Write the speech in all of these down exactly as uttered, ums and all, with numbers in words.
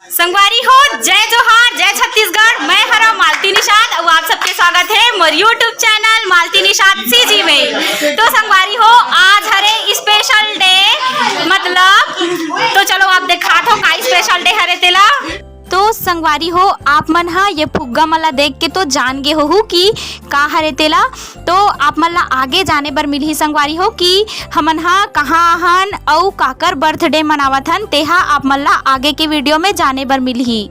संगवारी हो, जय जोहार, जय छत्तीसगढ़। मैं हरा मालती निषाद अउ आप सबके स्वागत हे मोर YouTube channel Malti Nishad CG में। तो संगवारी हो, आज हरे स्पेशल डे, मतलब, तो चलो आप देखात हो का स्पेशल डे हरे तेला। तो संगवारी हो, आप मन ह ये फुग्गा मन ला देख के तो जान गे होहू कि का हरे तेला। तो आप मन ला आगे जाने बर मिलही संगवारी हो कि हमन ह कहाँ हन अउ काकर बर्थडे मनावत हन, तेहा आप मन ला आगे के वीडियो में जाने बर मिलही।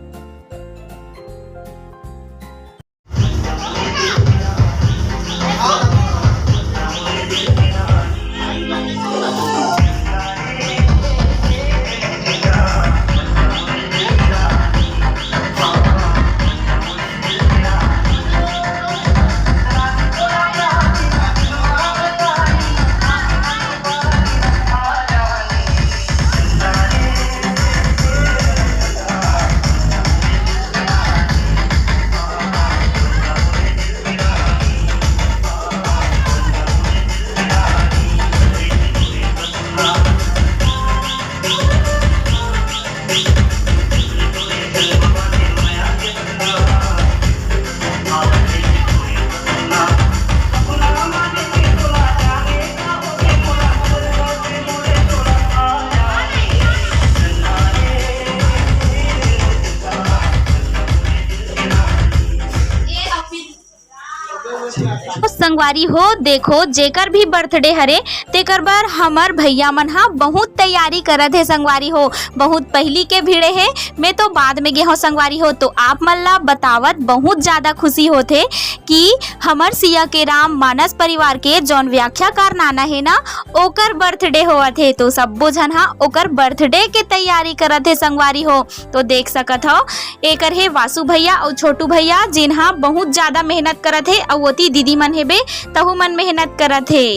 तो संगवारी हो, देखो, जेकर भी बर्थडे हरे, तेकर बर हमर भैया मन ह बहुत तैयारी करत हे संगवारी हो। बहुत पहिली के भिड़े हे, मैं तो बाद में गे हव संगवारी हो। तो आप मन ला बतावत बहुत ज्यादा खुशी होथे कि हमर सिया के राम मानस परिवार के जौन व्याख्याकार नाना हे ना, ओकर बर्थडे होवत हे। तो सब्बो झन ह ओकर बर्थडे के तैयारी करत हे संगवारी हो। तो देख सकत हव, एकर हे वासु भैया अउ छोटू भैया, जिन ह बहुत ज्यादा मेहनत करत हे, अउ ओती दीदी मन हेबे, तहू मन मेहनत करत हे।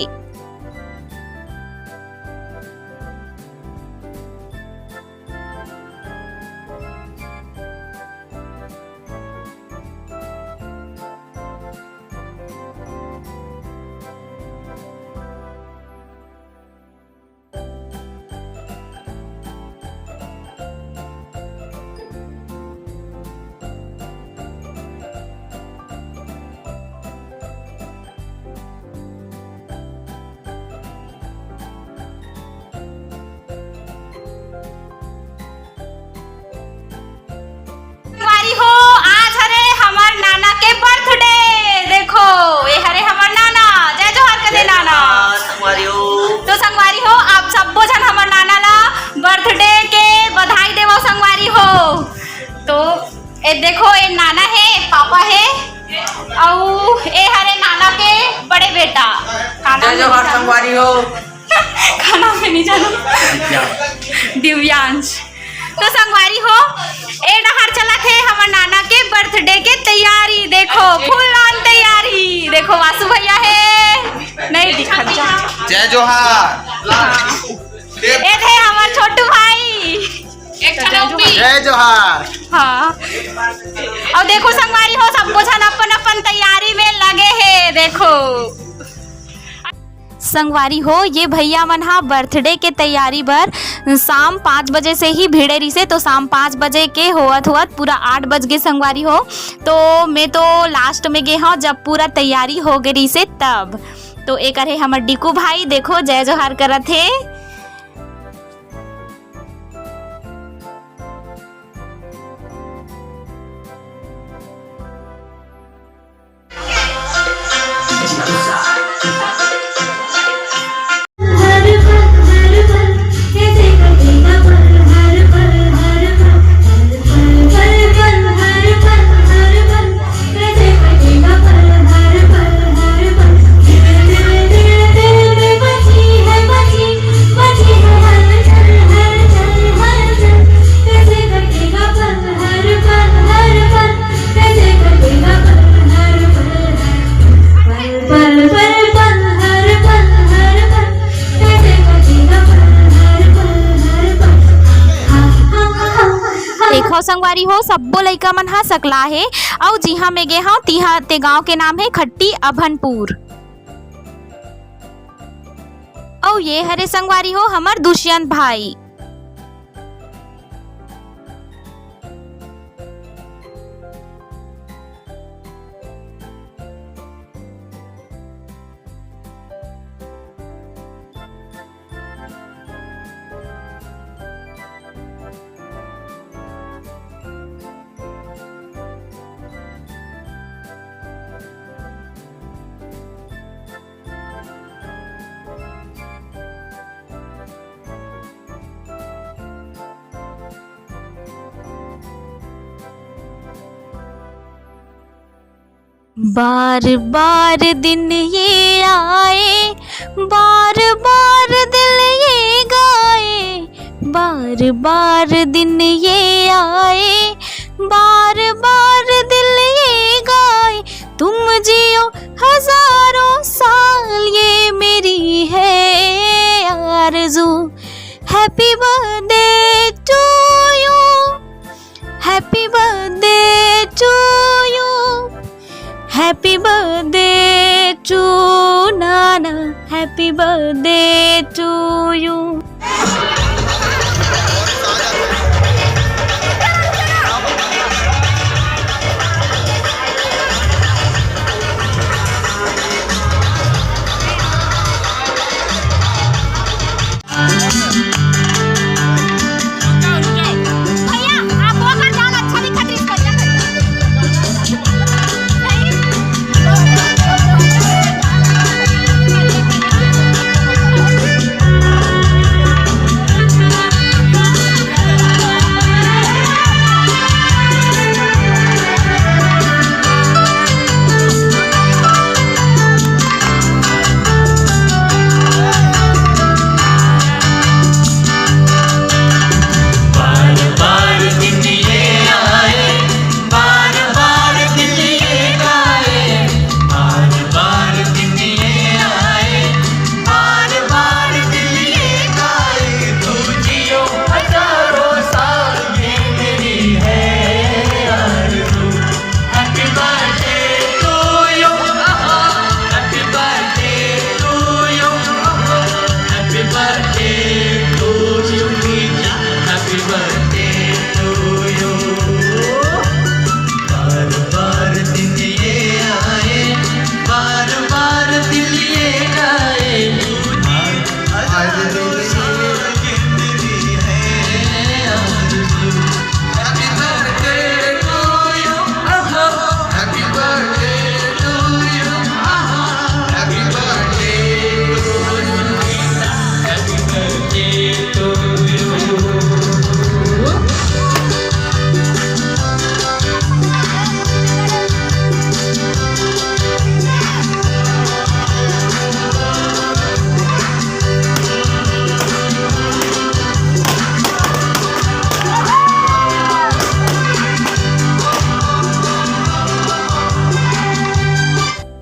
संगवारी हो, आज हरे हमर नाना के बर्थडे। देखो, ये हरे हमर नाना। जय जोहार कर दे नाना। संगवारी हो। तो संगवारी हो, आप सब्बो झन हमर नाना ला बर्थडे के बधाई देवो संगवारी हो। तो ए देखो, ए नाना हे, पापा हे, अउ ए हरे नाना के बड़े बेटा। का नाम जय हे जोहार बेटा? संगवारी हो। का नाम हे, नहीं जानव। दिव्यांश। दिव्यांश। तो संगवारी हो, ए डहर चलत हे हमर नाना के बर्थडे के तैयारी। देखो, फुल ऑन तैयारी। देखो, वासु भैया हे, नहीं दिखत जा। जय जोहार। हाँ। ए दे हमर छोटू भाई। एक ठन अउ भी। जय जोहार। हाँ। अउ देखो संगवारी हो, सब्बो झन अपन अपन तैयारी में लगे हे। देखो संगवारी हो, ये भैया मन ह बर्थडे के तैयारी बर शाम पाँच बजे से ही भिड़े रिसे, तो शाम पाँच बजे के होवत होवत पूरा आठ बज गे संगवारी हो। तो मैं तो लास्ट में गे हव, जब पूरा तैयारी हो गे रिसे तब। तो एकर हे हमर डिकू भाई, देखो जय जोहार करत हे। देखो संगवारी हो, सब्बो लइका मन ह सकला हे। अउ जिहां में गे हंव, तिहां ते गांव के नाम हे खट्टी अभनपुर। अउ ये हरे संगवारी हो, हमर दुष्यंत भाई। बार बार दिन ये आए, बार बार दिल ये गाए, बार बार दिन ये आए, बार बार दिल ये गाए, तुम जियो हजारों साल, ये मेरी है आरज़ू। Happy birthday to you, happy birthday to you, happy birthday to Nana, happy birthday to you।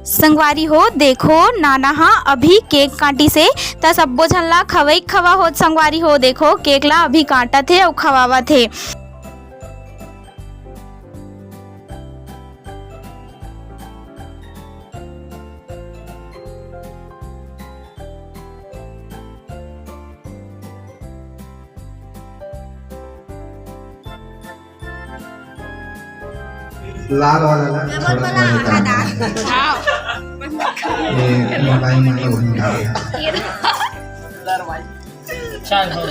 संगवारी हो, देखो, नाना हा अभी केक काटिस हे, त सब्बो झन ला खवई खवा होत। संगवारी हो, देखो, केक ला अभी काटत हे अउ खवावत हे। लाल वाला ना, थोड़ा सा हटा। ये मोबाइल में तो उठा। चल, हो।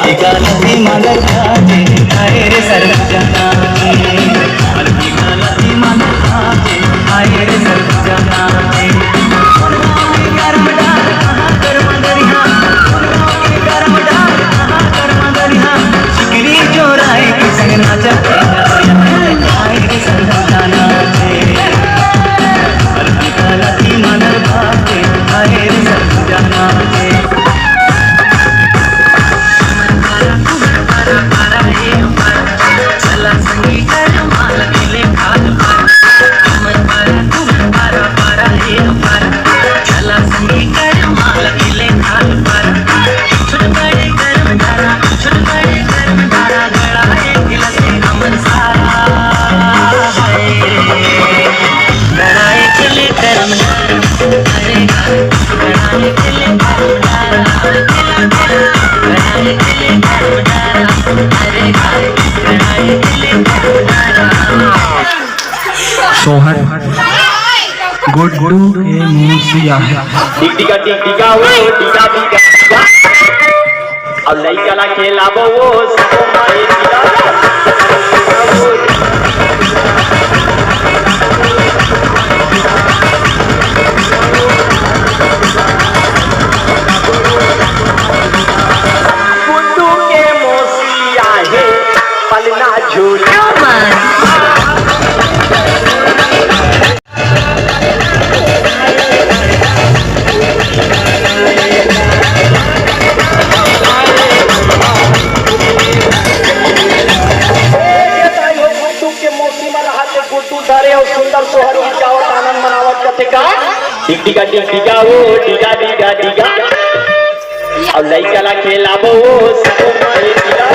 गलती मांगत बाटे, आए रे सरगुजाना रे। गलती मांगत बाटे, आए रे सरगुजाना रे। कोन गाँव के गरम डाल, कहाँ गरम दरिया। कोन गाँव के गरम डाल, कहाँ गरम दरिया। चिकरी चोराए के संग नाचत हे नचनिया। आए रे सरगुजाना रे। गलती मांगत बाटे, आए रे सरगुजाना रे। सोहर गुड्डू के मोसिया हे। टिक टिका टिक टिका वो टिका टिका टिका। अब लइका ला खेलाबो वो सबो माई टिका। गुड्डू के मोसिया हे पलना झूला। गुड्डू के मौसी मन हाथे गुड्डू धरे अउ सुंदर सोहर गीत गावत आनंद मनावत कथे का। टिक टिका टिक टिका वो टिका टिका टिका। अउ लइका ला खेलाबो वो सबो माई टिका।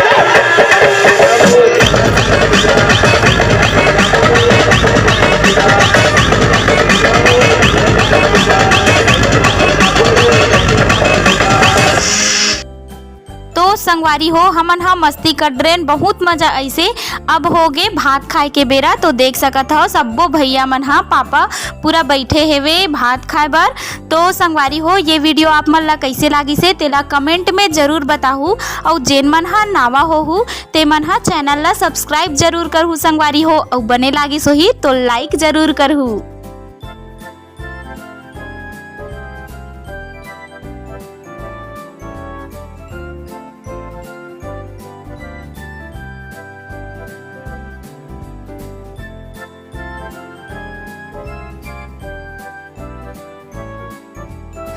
तो संगवारी हो, हमन ह मस्ती कर डरेन, बहुत मजा अइसे। अब होगे भात खाए के बेरा, तो देख सकत हव सब्बो भैया मन ह, पापा पूरा बइठे हेवे भात खाए बर। तो संगवारी हो, ये video आप मन ला कइसे लागिस हे, तेला comment में जरूर बताहू। अउ जेन मन ह नावा होहू, ते मन ह channel ला subscribe जरूर करहू संगवारी हो, अउ बने लागिस होही तो like जरूर करहू।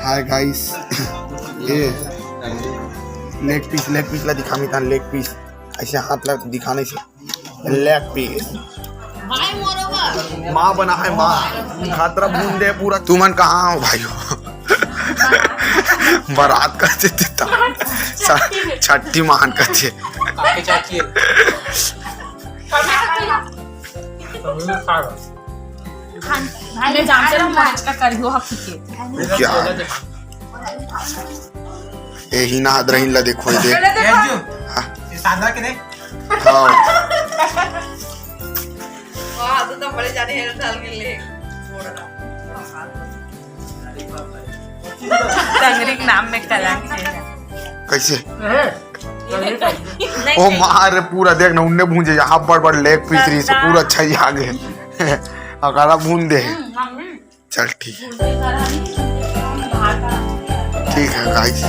Hi guys, ये leg piece, leg piece ला दिखा मितान, leg piece। अइसे हाथ ला दिखाने से leg piece। माँ बना है माँ, खतरा भून दे पूरा। तुमन कहाँ हो भाई हो? बारात का देते ता। छट्टी मान का दे। काके चाची है? खान भाई ले जान से हम मौज का करियो हक के। क्या? ए ही ना हदरहीन ला देखो, ये देख। हाँ। ये सादा के नहीं? हाँ। वाह, तो, तो बड़े जाने हेयर डाल के ले। टंगरी के नाम में कलंक है। कैसे? नहीं, ओ मार रे, पूरा देख ना, उन्ने भूंजे, यहाँ बड़ बड़ leg piece रही से, पूरा अच्छा ही आ गए। अकाला भून दे। हम्म, मम्मी। चल ठीक है। ठीक है guys।